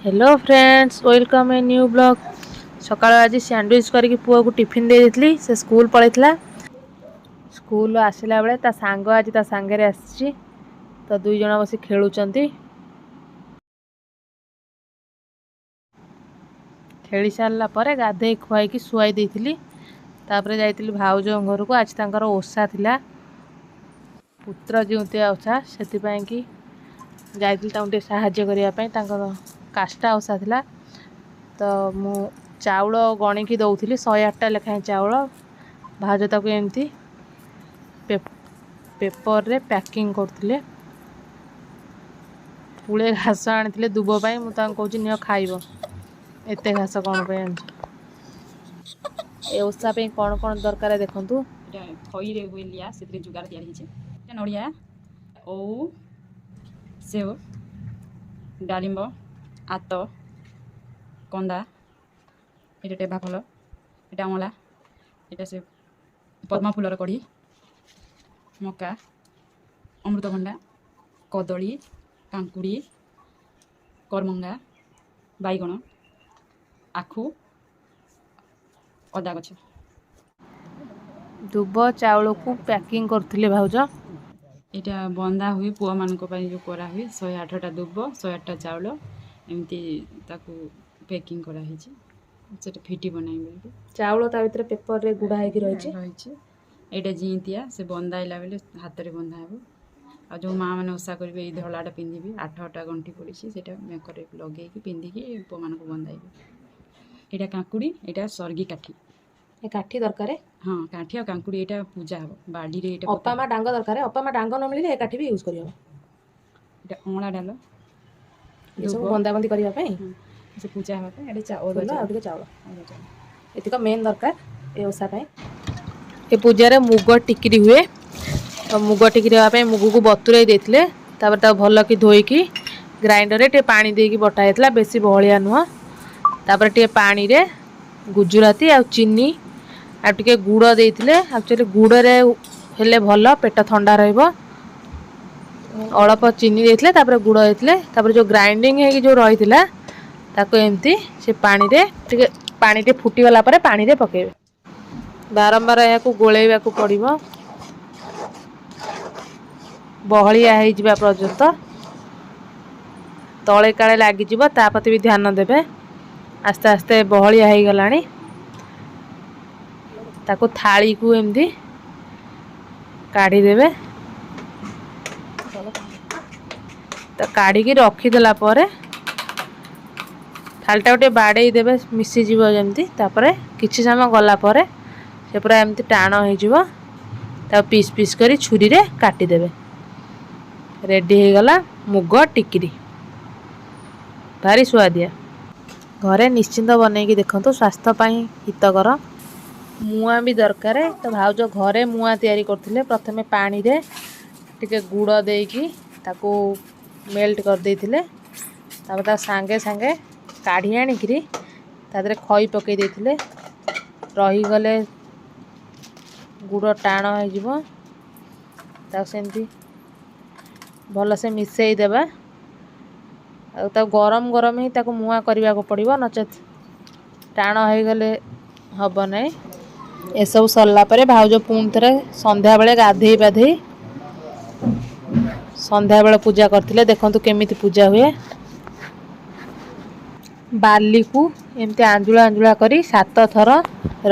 Hello friends, welcome a new vlog. ସକାଳ ଆଜି sandwich କରିକି ପୁଅକୁ ଟିଫିନ୍ ଦେଇ ଦେଇଥିଲି। ସେ ସ୍କୁଲ ପଳେଇଥିଲା। ସ୍କୁଲ ଆସିଲା ବେଳେ ତା ସାଙ୍ଗ ଆଜି ତା ସାଙ୍ଗରେ ଆସିଛି, ତ ଦୁଇ ଜଣ ବସି ଖେଳୁଛନ୍ତି। ଖେଳି ସାରିଲା ପରେ ଗାଧେଇ ଖୁଆଇକି ଶୁଆଇ ଦେଇଥିଲି। ତାପରେ ଯାଇଥିଲି ଭାଉଜଙ୍କ ଘରକୁ। ଆଜି ତାଙ୍କର ଓଷା ଥିଲା, ପୁତ୍ର ଜିଉନ୍ତିଆ ଓଷା। ସେଥିପାଇଁ କି ଯାଇଥିଲି ତାଙ୍କୁ ଟିକେ ସାହାଯ୍ୟ କରିବା ପାଇଁ। ତାଙ୍କର କାଷ୍ଟା ଓଷା ଥିଲା, ତ ମୁଁ ଚାଉଳ ଗଣିକି ଦେଉଥିଲି, 108ଟା ଲେଖାଏଁ ଚାଉଳ। ଭାଉଜ ତାକୁ ଏମିତି ପେପରରେ ପ୍ୟାକିଂ କରୁଥିଲେ। ପୁଳେ ଘାସ ଆଣିଥିଲେ ଦୁବ ପାଇଁ। ମୁଁ ତାଙ୍କୁ କହୁଛି, ନିଅ ଖାଇବ, ଏତେ ଘାସ କ'ଣ ପାଇଁ ଆଣିଛ? ଏ ଓଷା ପାଇଁ କ'ଣ କ'ଣ ଦରକାର ଦେଖନ୍ତୁ। ଏଇଟା ଖଇରେ ହୁଏ ଲିଆ, ସେଥିରେ ଜୁଗାର ତିଆରି ହେଇଛି। ଏଇଟା ନଡ଼ିଆ, ଓଉ, ସେଓ, ଡାଳିମ୍ବ, ଆତ, କନ୍ଦା। ଏଇଟା ଟେଭା ଫଳ, ଏଇଟା ଅଁଳା, ଏଇଟା ସେ ପଦ୍ମ ଫୁଲର କଢ଼ି, ମକା, ଅମୃତଭଣ୍ଡା, କଦଳୀ, କାଙ୍କୁଡ଼ି, କରମଙ୍ଗା, ବାଇଗଣ, ଆଖୁ, ଅଦା ଗଛ। ଦୁବ ଚାଉଳକୁ ପ୍ୟାକିଂ କରୁଥିଲେ ଭାଉଜ। ଏଇଟା ବନ୍ଧା ହୁଏ, ପୁଅମାନଙ୍କ ପାଇଁ ଯେଉଁ କରାହୁଏ। 108ଟା ଦୁବ, 108ଟା ଚାଉଳ, ଏମିତି ତାକୁ ପ୍ୟାକିଂ କରାହେଇଛି। ସେଟା ଫିଟିବ ନାହିଁ ବୋଲିକି। ଚାଉଳ ତା ଭିତରେ ପେପରରେ ଗୁଡ଼ା ହେଇକି ରହିଛି। ରହିଛି। ଏଇଟା ଜିଇଁତିଆ, ସେ ବନ୍ଧାଇଲା ବେଳେ ହାତରେ ବନ୍ଧା ହେବ। ଆଉ ଯେଉଁ ମା ମାନେ ଓଷା କରିବେ, ଏଇ ଧଳାଟା ପିନ୍ଧିବେ। 8ଟା ଗଣ୍ଠି ପଡ଼ିଛି, ସେଇଟା ବେକରେ ଲଗେଇକି ପିନ୍ଧିକି ପୁଅମାନଙ୍କୁ ବନ୍ଧାଇବେ। ଏଇଟା କାଙ୍କୁଡ଼ି, ଏଇଟା ସର୍ଗି କାଠି। ଏ କାଠି ଦରକାର? ହଁ, କାଠି ଆଉ କାଙ୍କୁଡ଼ି। ଏଇଟା ପୂଜା ହେବ ବାଡ଼ିରେ ଏଇଟା। ଅପା ମା ଡାଙ୍ଗ ଦରକାର। ଅପା ମା ଡାଙ୍ଗ ନ ମିଳିଲେ ଏ କାଠି ବି ୟୁଜ୍ କରିହେବ। ଏଇଟା ଅଁଳା ଡାଲ। ଏସବୁ ବନ୍ଦାବନ୍ଦି କରିବା ପାଇଁ। ସେ ପୂଜା ହେବା ପାଇଁ। ଏଇଟା ଚାଉଳ। ଆଉ ଟିକେ ଚାଉଳ। ଏତିକ ମେନ୍ ଦରକାର ଏ ଓଷା ପାଇଁ। ଏ ପୂଜାରେ ମୁଗ ଟିକିରି ହୁଏ। ତ ମୁଗ ଟିକିରି ହେବା ପାଇଁ ମୁଗକୁ ବତୁରେଇ ଦେଇଥିଲେ। ତାପରେ ତାକୁ ଭଲକି ଧୋଇକି ଗ୍ରାଇଣ୍ଡରରେ ଟିକେ ପାଣି ଦେଇକି ବଟା ହେଇଥିଲା, ବେଶୀ ବହଳିଆ ନୁହଁ। ତାପରେ ଟିକେ ପାଣିରେ ଗୁଜୁରାତି ଆଉ ଚିନି ଆଉ ଟିକେ ଗୁଡ଼ ଦେଇଥିଲେ। ଆକ୍ଚୁଆଲି ଗୁଡ଼ରେ ହେଲେ ଭଲ, ପେଟ ଥଣ୍ଡା ରହିବ। ଅଳ୍ପ ଚିନି ଦେଇଥିଲେ, ତାପରେ ଗୁଡ଼ ଦେଇଥିଲେ। ତାପରେ ଯେଉଁ ଗ୍ରାଇଣ୍ଡିଙ୍ଗ ହେଇକି ଯେଉଁ ରହିଥିଲା, ତାକୁ ଏମିତି ସେ ପାଣିରେ ଟିକେ, ପାଣି ଟିକେ ଫୁଟିଗଲା ପରେ ପାଣିରେ ପକାଇବେ। ବାରମ୍ବାର ଏହାକୁ ଗୋଳେଇବାକୁ ପଡ଼ିବ ବହଳିଆ ହେଇଯିବା ପର୍ଯ୍ୟନ୍ତ। ତଳେ କାଳେ ଲାଗିଯିବ, ତା ପ୍ରତି ବି ଧ୍ୟାନ ଦେବେ। ଆସ୍ତେ ଆସ୍ତେ ବହଳିଆ ହେଇଗଲାଣି। ତାକୁ ଥାଳିକୁ ଏମିତି କାଢ଼ିଦେବେ। ତ କାଢ଼ିକି ରଖିଦେଲା ପରେ ଥାଳିଟାକୁ ଟିକେ ବାଡ଼େଇ ଦେବେ, ମିଶିଯିବ ଯେମିତି। ତାପରେ କିଛି ସମୟ ଗଲା ପରେ ସେ ପୁରା ଏମିତି ଟାଣ ହେଇଯିବ। ତାକୁ ପିସ୍ ପିସ୍ କରି ଛୁରୀରେ କାଟିଦେବେ। ରେଡ଼ି ହେଇଗଲା ମୁଗ ଟିକିରି, ଭାରି ସୁଆଦିଆ। ଘରେ ନିଶ୍ଚିନ୍ତ ବନେଇକି ଦେଖନ୍ତୁ, ସ୍ୱାସ୍ଥ୍ୟ ପାଇଁ ହିତକର। ମୁଆଁ ବି ଦରକାର। ତ ଭାଉଜ ଘରେ ମୁଆଁ ତିଆରି କରୁଥିଲେ। ପ୍ରଥମେ ପାଣିରେ ଟିକେ ଗୁଡ଼ ଦେଇକି ତାକୁ ମେଲ୍ଟ କରିଦେଇଥିଲେ। ତାପରେ ତାକୁ ସାଙ୍ଗେ ସାଙ୍ଗେ କାଢ଼ି ଆଣିକିରି ତା ଦେହରେ ଖଇ ପକାଇ ଦେଇଥିଲେ। ରହିଗଲେ ଗୁଡ଼ ଟାଣ ହେଇଯିବ। ତାକୁ ସେମିତି ଭଲସେ ମିଶାଇ ଦେବା। ଆଉ ତାକୁ ଗରମ ଗରମ ହିଁ ତାକୁ ମୁଆଁ କରିବାକୁ ପଡ଼ିବ, ନଚେତ୍ ଟାଣ ହେଇଗଲେ ହେବ ନାହିଁ। ଏସବୁ ସରିଲା ପରେ ଭାଉଜ ପୁଣି ଥରେ ସନ୍ଧ୍ୟାବେଳେ ଗାଧେଇ ପାଧେଇ ସନ୍ଧ୍ୟାବେଳେ ପୂଜା କରିଥିଲେ। ଦେଖନ୍ତୁ କେମିତି ପୂଜା ହୁଏ। ବାଲିକୁ ଏମିତି ଆଞ୍ଜୁଳା ଆଞ୍ଜୁଳା କରି 7 ଥର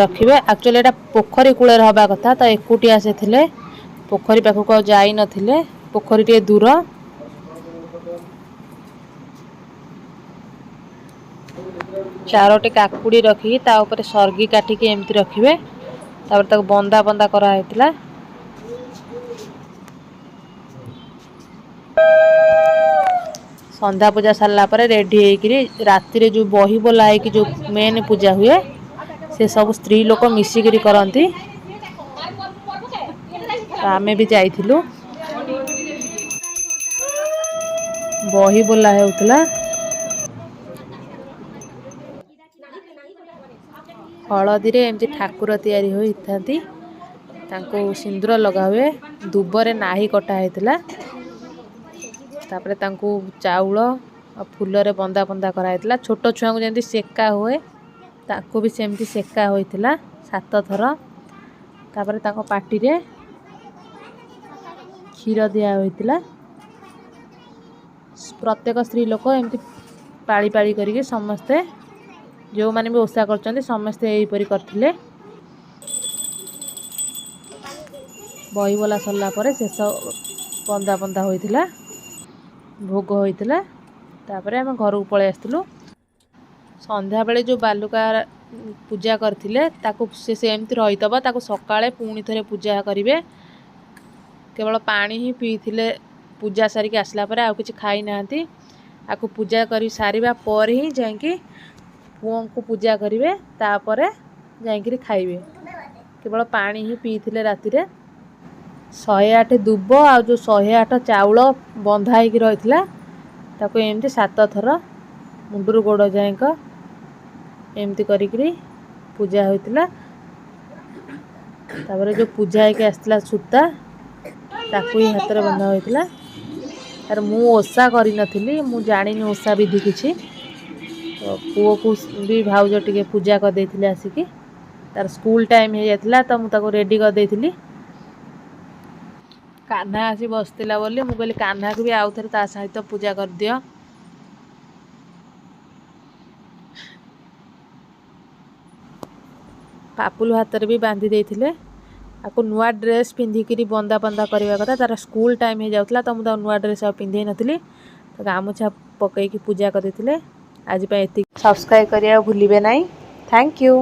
ରଖିବେ। ଆକ୍ଚୁଆଲି ଏଇଟା ପୋଖରୀ କୂଳରେ ହେବା କଥା। ତ ଏକୁଟିଆ ସେ ଥିଲେ, ପୋଖରୀ ପାଖକୁ ଆଉ ଯାଇନଥିଲେ। ପୋଖରୀ ଟିକେ ଦୂର। ଚାରୋଟି କାକୁଡ଼ି ରଖିକି ତା ଉପରେ ସର୍ଗି କାଠିକି ଏମିତି ରଖିବେ। ତାପରେ ତାକୁ ବନ୍ଦା ବନ୍ଦା କରାହେଇଥିଲା। ସନ୍ଧ୍ୟା ପୂଜା ସାରିଲା ପରେ ରେଡ଼ି ହେଇକିରି ରାତିରେ ଯେଉଁ ବହି ବୋଲା ହେଇକି ଯେଉଁ ମେନ୍ ପୂଜା ହୁଏ, ସେ ସବୁ ସ୍ତ୍ରୀ ଲୋକ ମିଶିକିରି କରନ୍ତି। ତ ଆମେ ବି ଯାଇଥିଲୁ। ବହି ବୋଲା ହେଉଥିଲା। ହଳଦୀରେ ଏମିତି ଠାକୁର ତିଆରି ହୋଇଥାନ୍ତି, ତାଙ୍କୁ ସିନ୍ଦୁର ଲଗା ହୁଏ। ଦୁବରେ ନାହି କଟା ହେଇଥିଲା। ତାପରେ ତାଙ୍କୁ ଚାଉଳ ଆଉ ଫୁଲରେ ବନ୍ଦା ବନ୍ଦା କରାହେଇଥିଲା। ଛୋଟ ଛୁଆଙ୍କୁ ଯେମିତି ସେକା ହୁଏ, ତାକୁ ବି ସେମିତି ସେକା ହୋଇଥିଲା 7 ଥର। ତାପରେ ତାଙ୍କ ପାଟିରେ କ୍ଷୀର ଦିଆ ହୋଇଥିଲା। ପ୍ରତ୍ୟେକ ସ୍ତ୍ରୀ ଲୋକ ଏମିତି ପାଳି ପାଳି କରିକି ସମସ୍ତେ, ଯେଉଁମାନେ ବି ଓଷା କରୁଛନ୍ତି, ସମସ୍ତେ ଏହିପରି କରିଥିଲେ। ବହି ବୋଲା ସରିଲା ପରେ ଶେଷ ବନ୍ଦା ବନ୍ଦା ହୋଇଥିଲା, ଭୋଗ ହୋଇଥିଲା। ତାପରେ ଆମେ ଘରକୁ ପଳେଇ ଆସିଥିଲୁ। ସନ୍ଧ୍ୟାବେଳେ ଯେଉଁ ବାଲୁକା ପୂଜା କରିଥିଲେ, ତାକୁ ସେ ସେମିତି ରହିଥିବ। ତାକୁ ସକାଳେ ପୁଣି ଥରେ ପୂଜା କରିବେ। କେବଳ ପାଣି ହିଁ ପିଇଥିଲେ ପୂଜା ସାରିକି ଆସିଲା ପରେ, ଆଉ କିଛି ଖାଇନାହାନ୍ତି। ଆକୁ ପୂଜା କରି ସାରିବା ପରେ ହିଁ ଯାଇକି ପୁଅଙ୍କୁ ପୂଜା କରିବେ, ତାପରେ ଯାଇକିରି ଖାଇବେ। କେବଳ ପାଣି ହିଁ ପିଇଥିଲେ ରାତିରେ। 108 ଦୁବ ଆଉ ଯେଉଁ 108 ଚାଉଳ ବନ୍ଧା ହେଇକି ରହିଥିଲା, ତାକୁ ଏମିତି ସାତ ଥର ମୁଣ୍ଡରୁ ଗୋଡ଼ ଯାଏଙ୍କ ଏମିତି କରିକିରି ପୂଜା ହୋଇଥିଲା। ତାପରେ ଯେଉଁ ପୂଜା ହେଇକି ଆସିଥିଲା ସୂତା, ତାକୁ ହିଁ ହାତରେ ବନ୍ଧା ହୋଇଥିଲା। ତାର ମୁଁ ଓଷା କରିନଥିଲି, ମୁଁ ଜାଣିନି ଓଷା ବିଧି କିଛି। ତ ପୁଅକୁ ବି ଭାଉଜ ଟିକେ ପୂଜା କରିଦେଇଥିଲେ ଆସିକି। ତାର ସ୍କୁଲ ଟାଇମ୍ ହେଇଯାଇଥିଲା, ତ ମୁଁ ତାକୁ ରେଡ଼ି କରିଦେଇଥିଲି। କାହ୍ନା ଆସି ବସିଥିଲା ବୋଲି ମୁଁ କହିଲି, କାହ୍ନାକୁ ବି ଆଉ ଥରେ ତା ସହିତ ପୂଜା କରିଦିଅ। ପାପୁଲୁ ହାତରେ ବି ବାନ୍ଧି ଦେଇଥିଲେ। ଆକୁ ନୂଆ ଡ୍ରେସ୍ ପିନ୍ଧିକିରି ବନ୍ଦା ବନ୍ଦା କରିବା କଥା, ତାର ସ୍କୁଲ ଟାଇମ୍ ହେଇଯାଉଥିଲା, ତ ମୁଁ ତାକୁ ନୂଆ ଡ୍ରେସ୍ ଆଉ ପିନ୍ଧେଇ ନଥିଲି। ତ ଗାମୁଛା ପକେଇକି ପୂଜା କରିଦେଇଥିଲେ। ଆଜି ପାଇଁ ଏତିକି। ସବସ୍କ୍ରାଇବ୍ କରିବାକୁ ଭୁଲିବେ ନାହିଁ। Thank you.